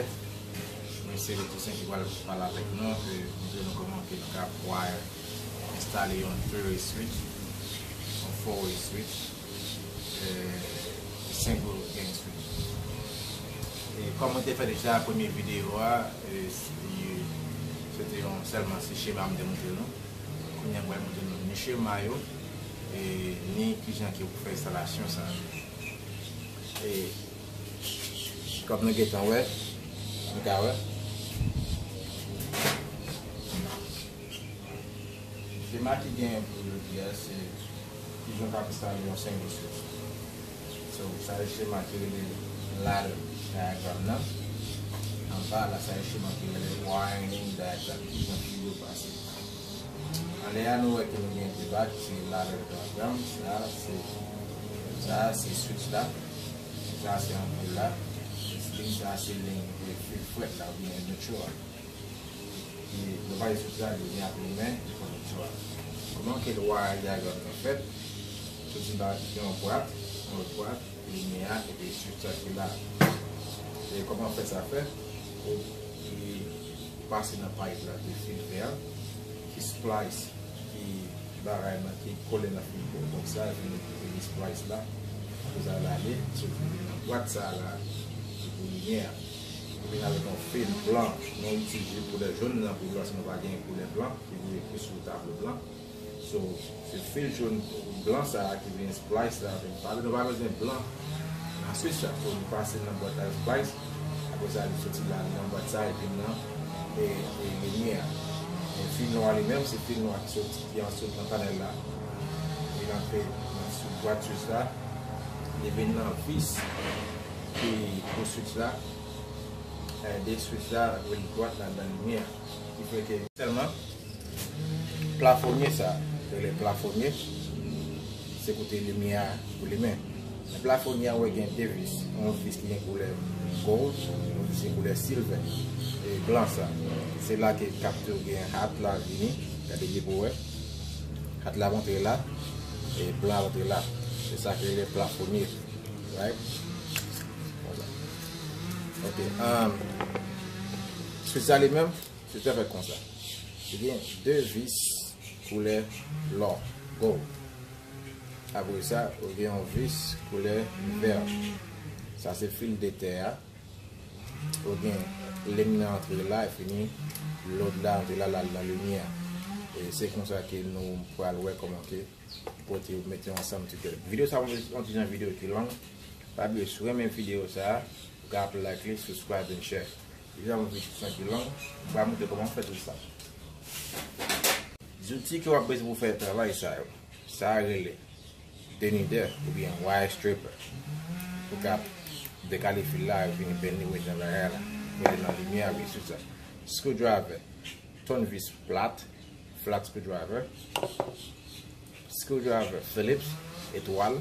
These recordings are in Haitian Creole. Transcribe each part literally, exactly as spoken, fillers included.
Mwen se Retour Senki pral pale avèk nou, e montre nou kòman ke nou ka wire, enstale yon three-way switch, yon four-way switch, e single gain switch. E kòm mwen te fè deja premye videyo a, e, se te yon sèlman se chema m te montre nou. Kounye a m pral montre nou ni chema yo, e ni kijan ke pou fè enstalasyon sa. E kòm nou gentan wè, nou ka wè. Chema ki genyen pou jodi a, se kijan w ka enstale yon single switch. So, sa se chema ki rele ladder diagram nan. Anba la, sa se chema ki rele winding diagram. Kijan fil yo pase. Anlè a, nou wè ke nou gen de bak, se ladder diagram, sa se, sa se switch la, sa se anpoul la, e sa se liy, e fil frèt la, oubyen neutral. E nou pa gen switch la, li vin ap limen, li fè neutral. Kòman ke wire diagram nan fèt? Soti la, gen yon bwat, yon lòt bwat, limyè a, epi switch la ki la. E kòman fè sa fè? Ou, li pase nan pipe la de fil vè ki splice, ki bagay nan, ki kole nan fil konsa, epi nou li splice la. Apre sa, l ale, soti li nan bwat sa la, ki pou limyè a. Ou vin avèk yon fil blan, nou itilize koulè jòn nan pou blan, si nou pa gen koulè blan, ki pou ekri sou tablo blan. So, se fil jòn, blan sa a ki vin splice la, vin pale, nou pa bezwen blan nan switch la. So, nou pase nan bwat la splice, apre sa, li soti la, li nan bwat sa, epi nan, e, e, limyè a. E fil nwa li menm, se fil nwa ki soti, ki an sot nan panèl la. Li rantre nan sou bwat switch la, li vin nan vis ki pou switch la, e, de switch la, li dwat la nan limyè a. Ki fè ke sèlman plafonye sa, rele plafonye, se kote limyè a pou limen. Nan plafonye a, ou wè gen de vis. Yon vis ki gen koulè gold, yon vis ki gen koulè silver. E blan sa. Se la ke kaptè gen hat la vini. Gade byen pou wè. Hat la rantre la. E blan rantre la. Se sa ki rele plafonye. Right? Konsa. Ok. Um, switch sa li menm, se te fèt konsa. Li gen de vis koulè lò, gold. Apre sa, ou gen yon vis koulè vè. Sa se fil de tè a. Ou gen lim nan antre la, e fini, lòd la antre la, l al nan limyè a. E se konsa ke nou pral wè kòman ke kote yo mete yo ansanm together. Videyo sa a, yon ti jan videyo ki long. Pa bliye, si w renmen videyo sa a, ou ka ap like li, subscribe and share. Videyo sa a, yon videyo ki long, m pral montre kòman fè tout sa. Zouti ke w ap bezwen pou fè travay sa yo. Sa a rele denidè oubyen wire stripper. Ou ka dekale fil la, vin benn li, mete nan bagay la. Mete nan limyè a, wi, sou sa. Screwdriver, tournevis plat, flat screwdriver. Screwdriver Phillips, etwal.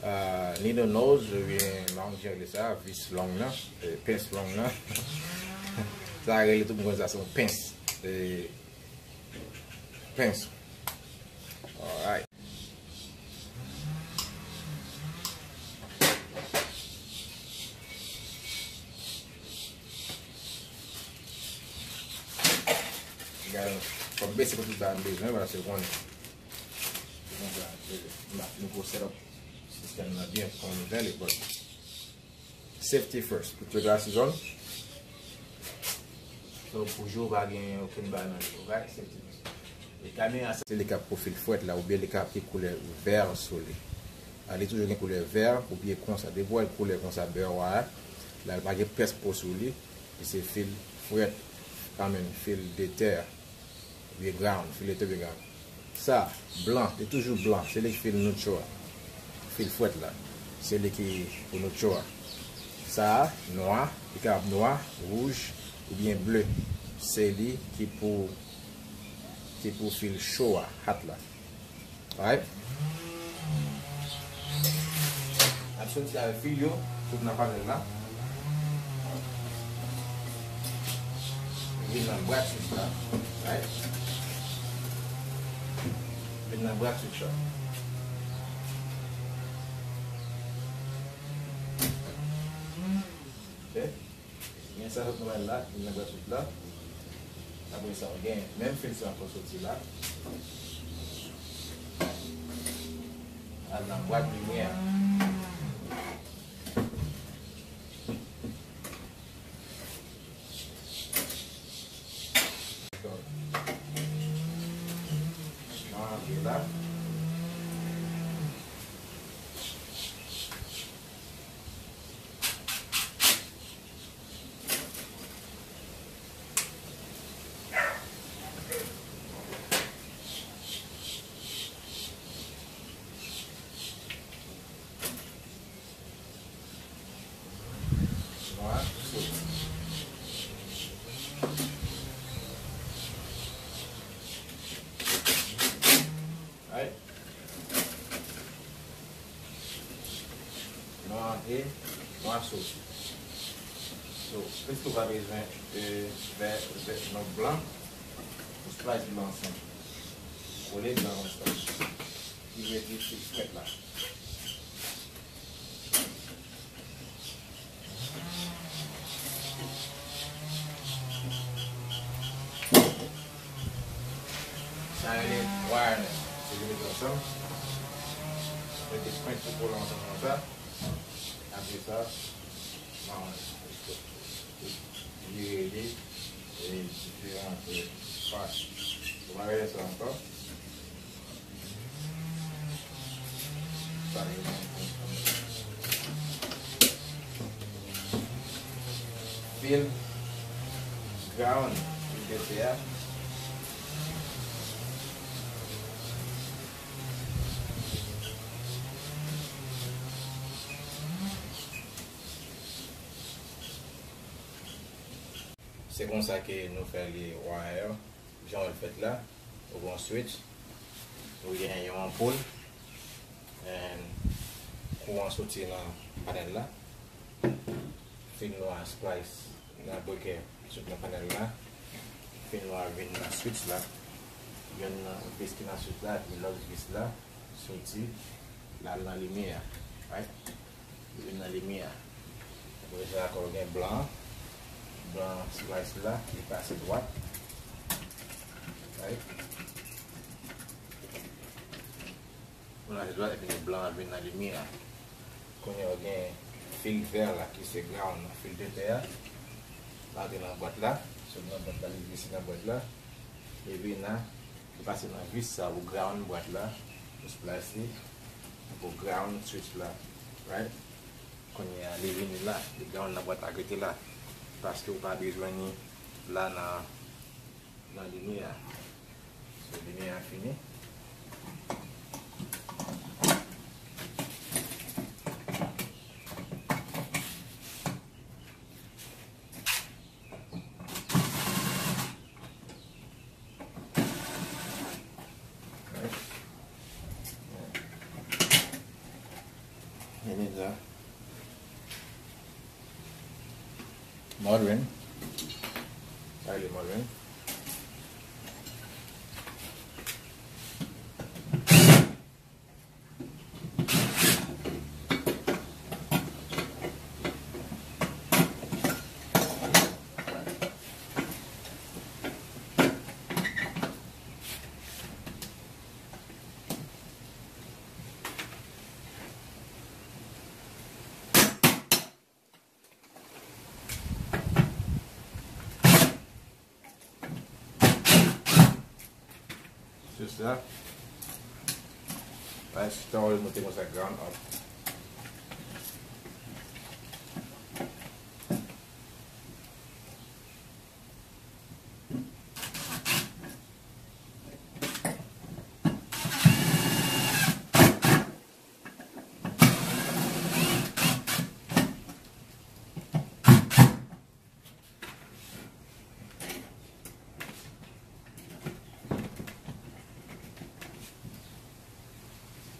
Ah, needle nose, oubyen long jan rele sa, vis long nan, e, pens long nan. Sa rele tout moun konn sa se yon pens. E, pens. Alright. Gade, fò m bese pou tout bagay m bezwen, paske w konnen. Se konsa, se, m ap nouvo set up sistèm nan byen pou nou fè li, but safety first. Put your glasses on. So, pou jwe, w pa gen okenn bagay nan li, ok? Safety first. E kamera, se li k ap pou fil frèt la, oubyen li k ap ki koulè vè sou li. A, li toujou gen koulè vè, oubyen konsa. Depi w wè l koulè konsa, bè wa a, la, l pa gen pès po sou li, li se fil frèt, I mean, fil de tè. Oubyen ground, fil de tè oubyen ground. Sa, blan, li toujou blan, se li ki fil neutral. Fil frèt la, se li ki pou neutral. Sa, nwa, li kapab nwa, wouj, oubyen ble. Se li ki pou, ki pou fil cho a, hot la. Alright? N ap soti avèk fil yo, tout nan panèl la. Vin nan bwat switch la. Right? Vin nan bwat switch la. Sa sot nou wè la, vin nan bwat swit la. Apre sa, ou gen menm fil sa ankò soti la. Al nan bwat limyè a. Nan antre la. Nwa sot. Right? Nou antre, nou asou. So, preske w pa bezwen, e, vè, vè, non, blan. Ou splice blan ansanm. Kole blan ansanm. Ki vle di se frèt la. Sa rele wireless. Se li mete ansanm. Mete pwent sou kole ansanm konsa. Apre sa, mawon. Vire li, e, diferan, e, fas. Ou pa wè sa ankò? Fil ground, fil de fè a. Se konsa ke nou fè li wire yo. Jan w wè l fèt la, ou gen yon switch, ou gen yon anpoul, and kouran soti nan panèl la. Fil nwa splice nan breke sot nan panèl la. Fil nwa vin nan switch la. Yonn nan vis ki nan switch la, epi lòt vis la soti, l al nan limyè a. Right? Li vin nan limyè a. Apre sa, ankò gen blan. Blan slice la, li pase dwat. Right? Blan pase dwat, epi blan vin nan limyè a. Kounye a, ou gen fil vè la, ki se ground, fil de tè a. L antre nan bwat la. Sot nan bwat la, li glise nan bwat la. Epi nan, li pase nan vis sa pou ground bwat la, pou splice li, pou ground switch la, right? Kounye a, li vini la, li ground nan bwat la, rete la. Paske ou pa bezwen ni la nan, nan limyè a. So, limyè a fini. Vini la. Modern. Sa li modern. Se sa. Rice towel mete konsa ground up.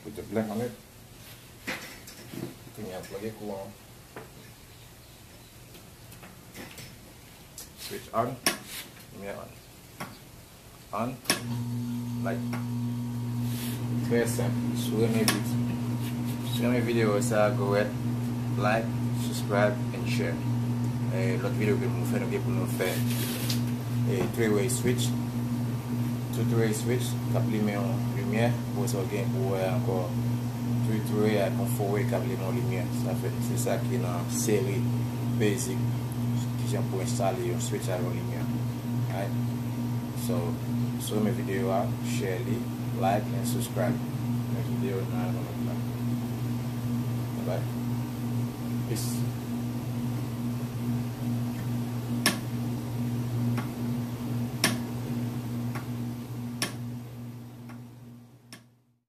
Put the black on it. Kounye a plug kouran. Switch on. Limyè on. An, like, trè senp. Si w renmen vid-, si w renmen videyo sa, go ahead, like, subscribe and share. E, lòt videyo ke nou fè, nou gen pou nou fè e, three way switch. Two three way switch k ap limen yon limyè. Apre sa, w gen pou wè ankò three three way ak yon four way k ap limen yon limyè. Sa fè, se sa ki nan seri basic, kijan pou enstale yon switch ak yon limyè. Alright? So, si w renmen videyo a, share li, like and subscribe. Next video, nan yon lòt la. Bye bye. Peace.